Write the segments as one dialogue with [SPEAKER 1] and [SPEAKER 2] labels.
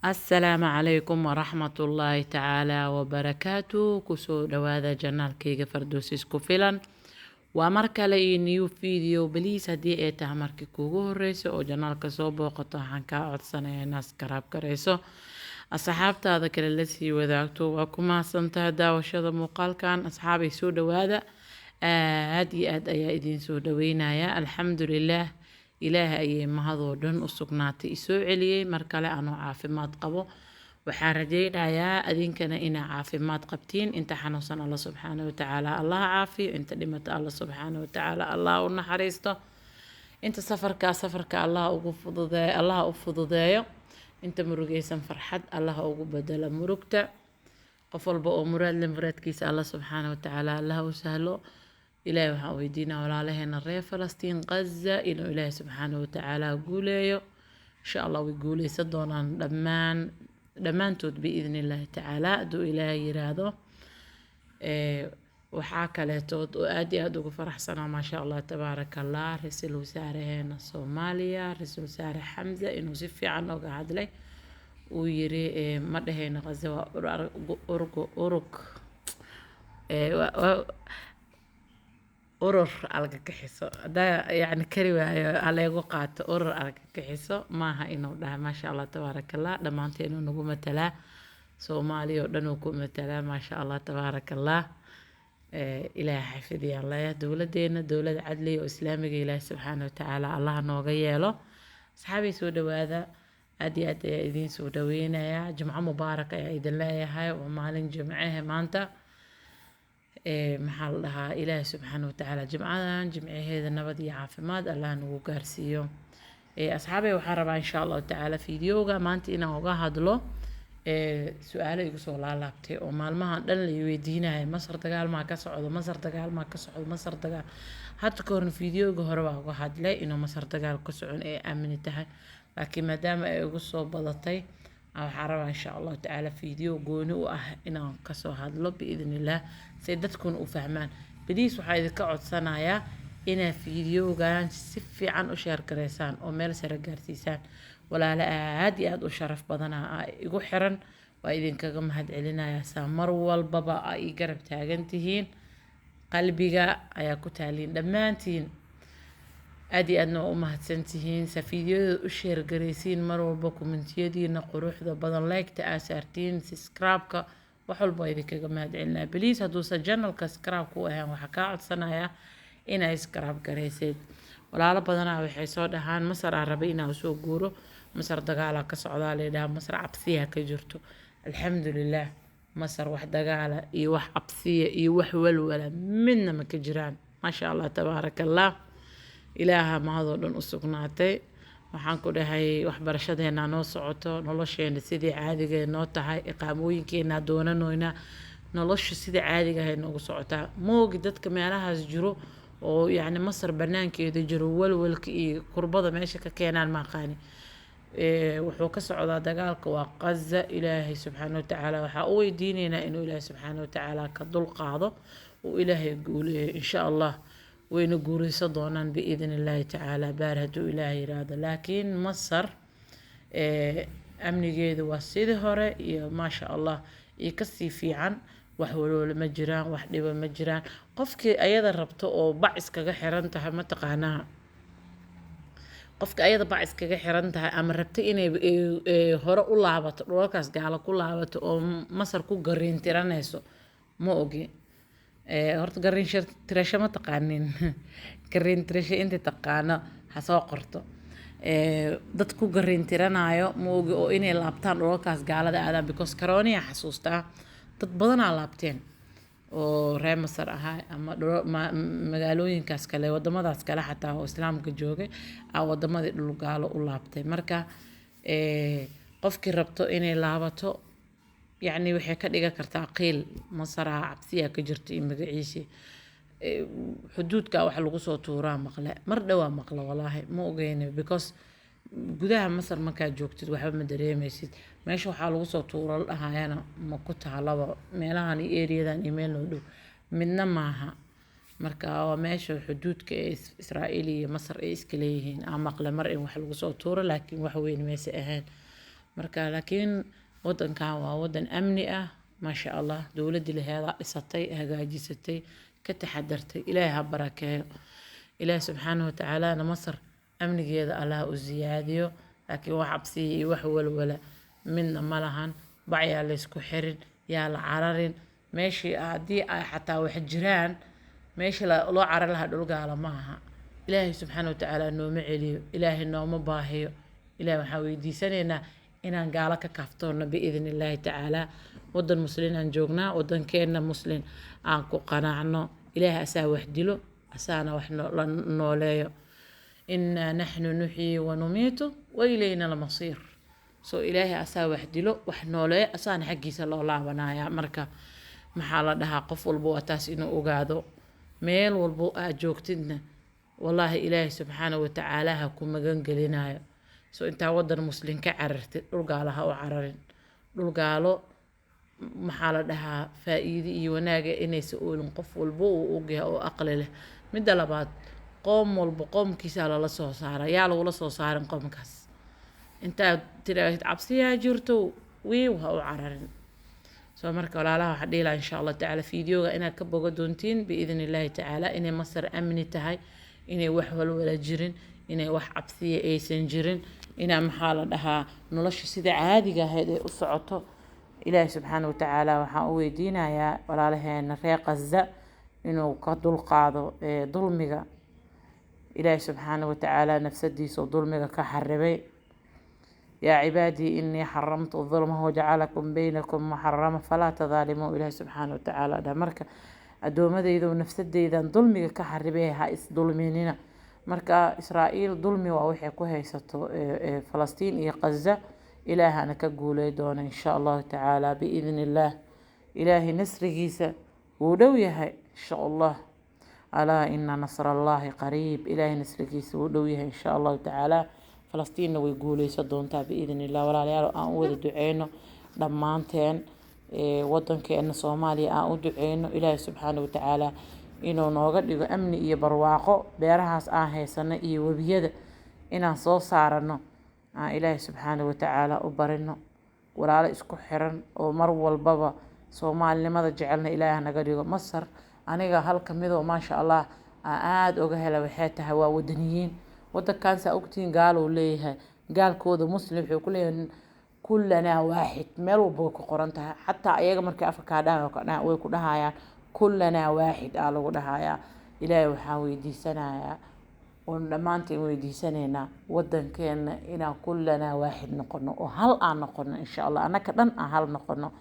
[SPEAKER 1] Asalaamu calaykum waraxmatullaahi tacaala wabarakaatu. Kusoo dhawaada channelkayga Fardoos Isku Filan. Waa mar kale iyo new video. Please, haddii ay tahay markii kuugu horeyso oo channelka soo booqato, waxaan kaa codsanayaa inaad subscribe gareyso, asxaabtaada kale la sii wadaagto. Waa ku mahadsantahay daawashada muuqaalkan. Asxaabay, soo dhawaada, aad iyo aad ayaa idiin soo dhaweynaya. Alxamdulilaah, Ilaahay ayay mahadoo dhan u sugnaatay, isoo celiyey mar kale anoo caafimaad qabo. Waxaan rajeynayaa adinkana inaa caafimaad qabtiin. Inta xanuunsan, Alla subxaana watacaala Allah caafiyo. Inta dhimata, Alla subxaana watacaala Allah u naxariisto. Inta safarkaa, safarka Allah ugu fududeeyo, Allah u fududeeyo. Inta murugeysan, farxad Allah ugu bedelo murugta. Qof walba oo muraad le, muraadkiisa Allah subxaana watacaala Allah u sahlo. Ilaahay waxaan weydiinaa walaalaheena reer Falastiin, Qaza, inuu Ilaahay subxaana watacaala guuleeyo. Insha Allah way guuleysan doonaan dhammaan, dhammaantood, biidni Illaahi tacaala, hadduu Ilaahay yiraahdo. Waxaa kaleetood oo aad iyo aada ugu faraxsanaa, maasha Allah tabaaraka Allah, ra-iisul wasaaraheena Soomaaliya, ra-iisul wasaare Xamza, inuu si fiican oga hadlay. Uu yiri, ma dhahayno Qaza waa urug urug urur argagixiso. Haddaa yacni kari waayo, haleegu qaato urur argagixiso maaha inuu dhahay. Maasha Allah tabaaraka Allah, dhammaanteen inuu nagu matalaa, Soomaaliya oo dhan uu ku matalaa. Maasha Allah tabaaraka Allah. Ilaahay xafidiyaan leeyahay dowladeena, dowlad cadliya oo islaamiga Ilaahay subxaana watacaala Allah nooga yeelo. Asxaabay, soo dhawaada, aad iyo aad ayaa idiin soo dhaweynayaa. Jimco mubaarak ayaa idin leeyahay. Waa maalin jimcehe maanta. Maxaa la dhahaa, Ilaahay subxaana watacaala jimcadan jimcaheeda nabad iyo caafimaad Allah nagu gaarsiiyo. Asxaabay, waxaan rabaa insha Allahu tacaala fiidiyowga maanta inaan uga hadlo su-aalo igu soo laalaabtay oo maalmahan dhan la weydiinaya: Masar dagaal maa ka socdo? Masar dagaal maa ka socdo? Masar dagaal. Hadda ka horna fiidiyowga hore waa uga hadlay inuu Masar dagaal ka socon ee aamini tahay, laakiin maadaama ay igu soo badatay, waxaan rabaa insha Allahu tacaala fiidiyo gooni u ah inaan kasoo hadlo biidn Illah, si dadkuna u fahmaan. Please, waxaa idinka codsanayaa inaad fiidiyowgan si fiican u share gareysaan oo meel sare gaarsiisaan. Walaalo aad iyo aad u sharaf badana aa igu xiran, waa idinkaga mahad celinayaa saa mar walbaba aa ii garab taagan tihiin. Qalbiga ayaa ku taaliin dhammaantiin, aad iyo aadna waa u mahadsan tihiin saa fiidiyada u share garaysiin mar walba, commentiyadiina quruxda badan, like-ta aa saartiin, subscribe-ka, wax walba waa idinkaga mahad celinaya. Please, hadduusan channelka subscribe ku ahayn, waxaa kaa codsanayaa inay subscribe garaysid. Walaalo badanaa waxay soo dhahaan, Masar aa rabay inaa usoo guuro, Masar dagaalaa ka socdaa layidhaha, Masar cabsiyaa ka jirto. Alxamdulilah, Masar wax dagaala iyo wax cabsiya iyo wax walwala midna ma ka jiraan. Maasha Allah tabaaraka Allah, Ilaaha mahadoo dhan u sugnaatay. Waxaan ku dhahay, waxbarashadeena noo socoto, nolosheena sidii caadiga noo tahay, iqaamooyinkeena doonanoynaa, nolosha sidii caadiga ahay noogu socotaa. Moogi dadka meelahaas jiro oo yacni Masar banaankeeda jiro, walwalka iyo kurbada meesha ka keenaan ma aqaani. Wuxuu ka socdaa dagaalka waa Qaza. Ilaahay subxaana watacaala waxaa u weydiineynaa inuu Ilaahay subxaana watacaala ka dulqaado, uu Ilaahay guuleeyo. Insha Allah wayna guuleysan doonaan biidn Illaahi tacaala, baar hadduu Ilaahay yiraahdo. Laakiin Masar amnigeedu waa sidii hore iyo maasha Allah iyo kasii fiican. Wax walwala ma jiraan, wax dhiba ma jiraan. Qofkii ayada rabto oo bac iskaga xiran tahay, mataqaanaa, qofka ayada bac iskaga xiran tahay ama rabta inay hore u laabato, dhulalkaas gaalo ku laabato oo Masar ku gariin tiranayso, ma ogi. Horta gariin tirasho ma taqaanin? Gariin tirasho inta taqaano ha soo qorto. Dad ku gariin tiranayo ma ogi oo inay laabtaan, dhulalkaas gaalada aadaan, because coroniya xasuustaa dad badanaa laabteen oo reer Masar ahaa ama magaalooyinkaas kale, wadamadaas kale xataa oo islaamka joogay aa wadamadii dhul gaalo u laabtay. Marka qofkii rabto inay laabato, yacni waxay ka dhigan kartaa qiil Masaraa cabsiyaa ka jirta iyo magaciisii. Xuduudka wax lagu soo tuuraa maqle, mar dhowaa maqle, walaahi ma ogeyne, because gudaha Masar markaad joogtid waxba ma dareemeysid. Meesha waxaa lagu soo tuuro la dhahayana ma ku taalaba meelahan iyo eriyadan iyo meel noo dhow midna maaha. Marka waa meesha xuduudka ee Israa'iil iyo Masar ay iska leeyihiin aa maqle mar in wax lagu soo tuuro, laakiin wax weyn mayse ahayn. Marka laakiin wadankan waa wadan amni ah, maasha Allah. Dowladii laheedaa dhisatay, hagaajisatay, ka taxadartay. Ilaahay ha barakeeyo. Ilaahay subxaanahu watacaalana Masar amnigeeda Allah u siyaadiyo. Laakiin wax cabsiya iyo wax walwala midna ma lahan. Bac yaa laysku xirin, yaa la cararin. Meeshii haddii ay xataa wax jiraan, meeshii loo carari lahaa dhul gaala ma aha. Ilaahay subxaana watacaala nooma celiyo, Ilaahay nooma baahiyo. Ilaahay waxaan weydiisanaynaa inaan gaalo ka kaaftoonno biidni Illaahi tacaala. Wadan muslin aan joognaa, wadankeenna muslin aan ku qanacno. Ilaahay asaa wax dilo, asaana wax la nooleeyo. Innaa naxnu nuxyi wa numiitu wa ilayna almasiir. So Ilaahay asaa wax dilo, wax nooleeyo, asaana xaggiisa loo laabanaya. Marka maxaa la dhahaa, qof walba waa taas inuu ogaado. Meel walbo aad joogtidna, wallaahi, Ilaahay subxaana watacaala ha ku magan gelinayo. So intaa wadan muslin ka carartid, dhul gaalo ha u cararin. Dhul gaalo maxaa la dhahaa, faa-iide iyo wanaaga inaysa oolin, qof walbo uu ogyahay oo aqli leh. Midda labaad, qoom walba qoomkiisaa lala soo saara. Yaa lagula soo saarin qoomkaas? Intaad tiraahid cabsiyaa jirto, wiiw, ha u cararin. So marka walaalaha waxaa dhihi lahaa, insha Allah tacaala, fiidiyoga inaad ka boga doontiin biidni Illaahi tacaala, inay Masar amni tahay, inay wax walwala jirin, inay wax cabsiya aysan jirin, inaa maxaa la dhahaa, nolosha sida caadiga ahayd ay u socoto. Ilaahi subxaana watacaala waxaan u weydiinayaa walaalaheena reer Qaza inuu ka dulqaado dulmiga. Ilaahi subxaana watacaala nafsadiisa oo dulmiga ka xaribay. Yaa cibaadii inii xaramtu dulma wajacalakum baynakum muxarama falaa tadaalimuu, Ilaahi subxaana watacaala dhah. Marka addoomadeyda, nafsadeydan dulmiga ka xaribay, ha isdulminina. Marka Israa'iil dulmi waa waxay ku haysato Falastiin iyo Qaza. Ilaahana ka guuley doona, insha Allahu tacaala, biidni Illaah. Ilaahay nasrigiisa wuu dhow yahay, insha Allah. Alaa ina nasra Allahi qariib. Ilaahay nasrigiisa wuu dhow yahay, insha Allahu tacaala. Falastiinna way guuleysan doontaa biidni Illah. Walaalayaal, aan u wada duceyno dhammaanteen wadankeena Soomaaliya. Aan u duceyno Ilaahay subxaana watacaala inuu nooga dhigo amni iyo barwaaqo. Beerahaas aan haysano iyo webiyada inaan soo saarano, aan Ilaahay subxaana watacaala u barino. Walaalo isku xiran oo mar walbaba soomaalinimada jecelna Ilaahay naga dhigo. Masar aniga hal kamidoo, maasha Allah, aan aada uga hela waxay tahay waa wadaniyiin. Wadankan saa ogtihiin gaalou leeyahay, gaalkooda muslim wuxuu ku leeyahay kullanaa waaxid. Meel walba way ku qoran tahay. Xataa ayaga markay afka kaa dhahan way ku dhahayaan kullanaa waaxid aa lagu dhahayaa. Ilaahay waxaan weydiisanayaa oon dhammaanteen weydiisanaynaa wadankeena inaan kullanaa waaxid noqono oo hal aan noqono, insha Allah. Annaka dhan aan hal noqono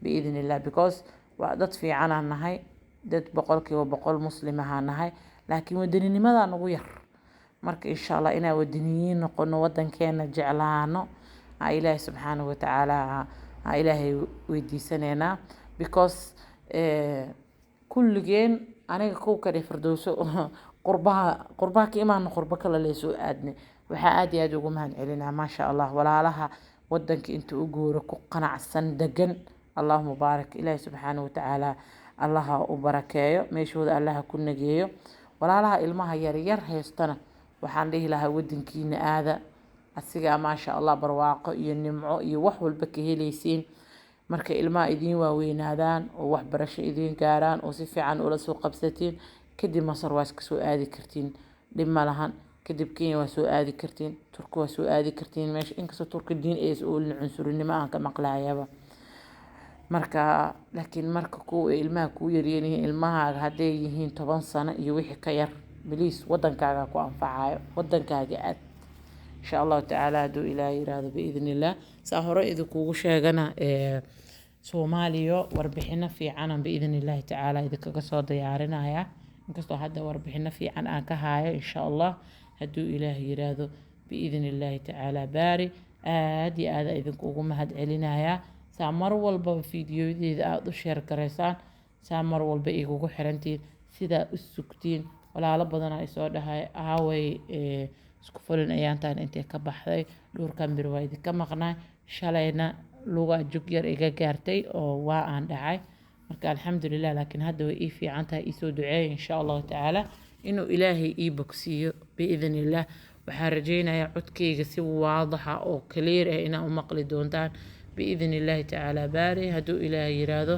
[SPEAKER 1] biidni Illah, because waa dad fiicanaan nahay, dad 100% muslimahaan nahay, laakiin wadaninnimadaa nagu yar. Marka insha Allah inaan wadaniyiin noqono, wadankeena jeclaano, aa Ilaahay subxaanahu watacaala aa Ilaahay weydiisanaynaa, because kulligeen, aniga kow ka dheh, Fardowso, qurbaha, qurbaha ka imaano, qurbo kale lee soo aadnay. Waxaa aad iyo aad ugu mahad celinaa, maasha Allah, walaalaha wadanka inta u guuro ku qanacsan, degan. Allahuma baarik. Ilaahi subxaanahu watacaala Allaha u barakeeyo meeshooda, Allaha ku nageeyo. Walaalaha ilmaha yaryar haystana waxaan dhihi lahaa, wadankiina aada, asigaa maasha Allah barwaaqo iyo nimco iyo wax walba ka helaysiin. Marka ilmaha idiin waaweynaadaan oo waxbarasho idiin gaaraan oo si fiican ula soo qabsatiin, kadib Masar waa iska soo aadi kartiin, dhib ma lahan. Kadib Kenya waa soo aadi kartiin, Turki waa soo aadi kartiin. Meesha inkastoo Turki diin aysan oolin, cunsurinimo aan ka maqlayaba. Marka laakiin marka kuwa ilmaha kuu yaryar yihiin, ilmahaaga hadday yihiin 10 sano iyo wixii ka yar, please, wadankaaga ku anfacayo, wadankaaga aad, insha Allahu tacaala, hadduu Ilaah yiraahdo, biidni Illah. Saa hore idinkugu sheegana, Soomaaliya warbixino fiicanan biidni Illaahi tacaala idinkaga soo diyaarinaya, inkastoo hadda warbixino fiican aan ka hayo, insha Allah, hadduu Ilaah yiraahdo, biidni Illaahi tacaala. Baari aad iyo aad idinkugu mahad celinayaa saa mar walbaba fiidiyoyadeeda aada u share garaysaan, saa mar walba igugu xirantiin, sidaa u sugtiin. Walaalo badanaa isoo dhahay, aaway isku fulin ayaantaan, intay ka baxday dhowrkan bir? Waa idinka maqnaa. Shalayna lugaa jug yar iga gaartay oo waa aan dhacay. Marka alxamdulilah, laakiin hadda way ii fiican tahay. Iisoo duceeya, insha Allahu tacaala, inuu Ilaahay ii bogsiiyo biidni Illah. Waxaan rajeynayaa codkeyga si waadaxa oo clear ah inaa u maqli doontaan biidni Illaahi tacaala baari, hadduu Ilaahay yiraahdo.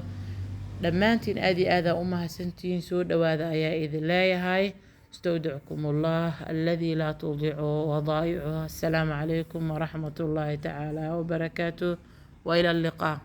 [SPEAKER 1] Dhammaantiin aad iyo aad aa u mahadsantihiin. Soo dhawaada ayaa idin leeyahay. Istawdackum Allah alladii laa tudiicu wadaa'icuh. Assalaamu calaykum waraxmat ullaahi tacaala wabarakaatuh, wa ila alliqaa.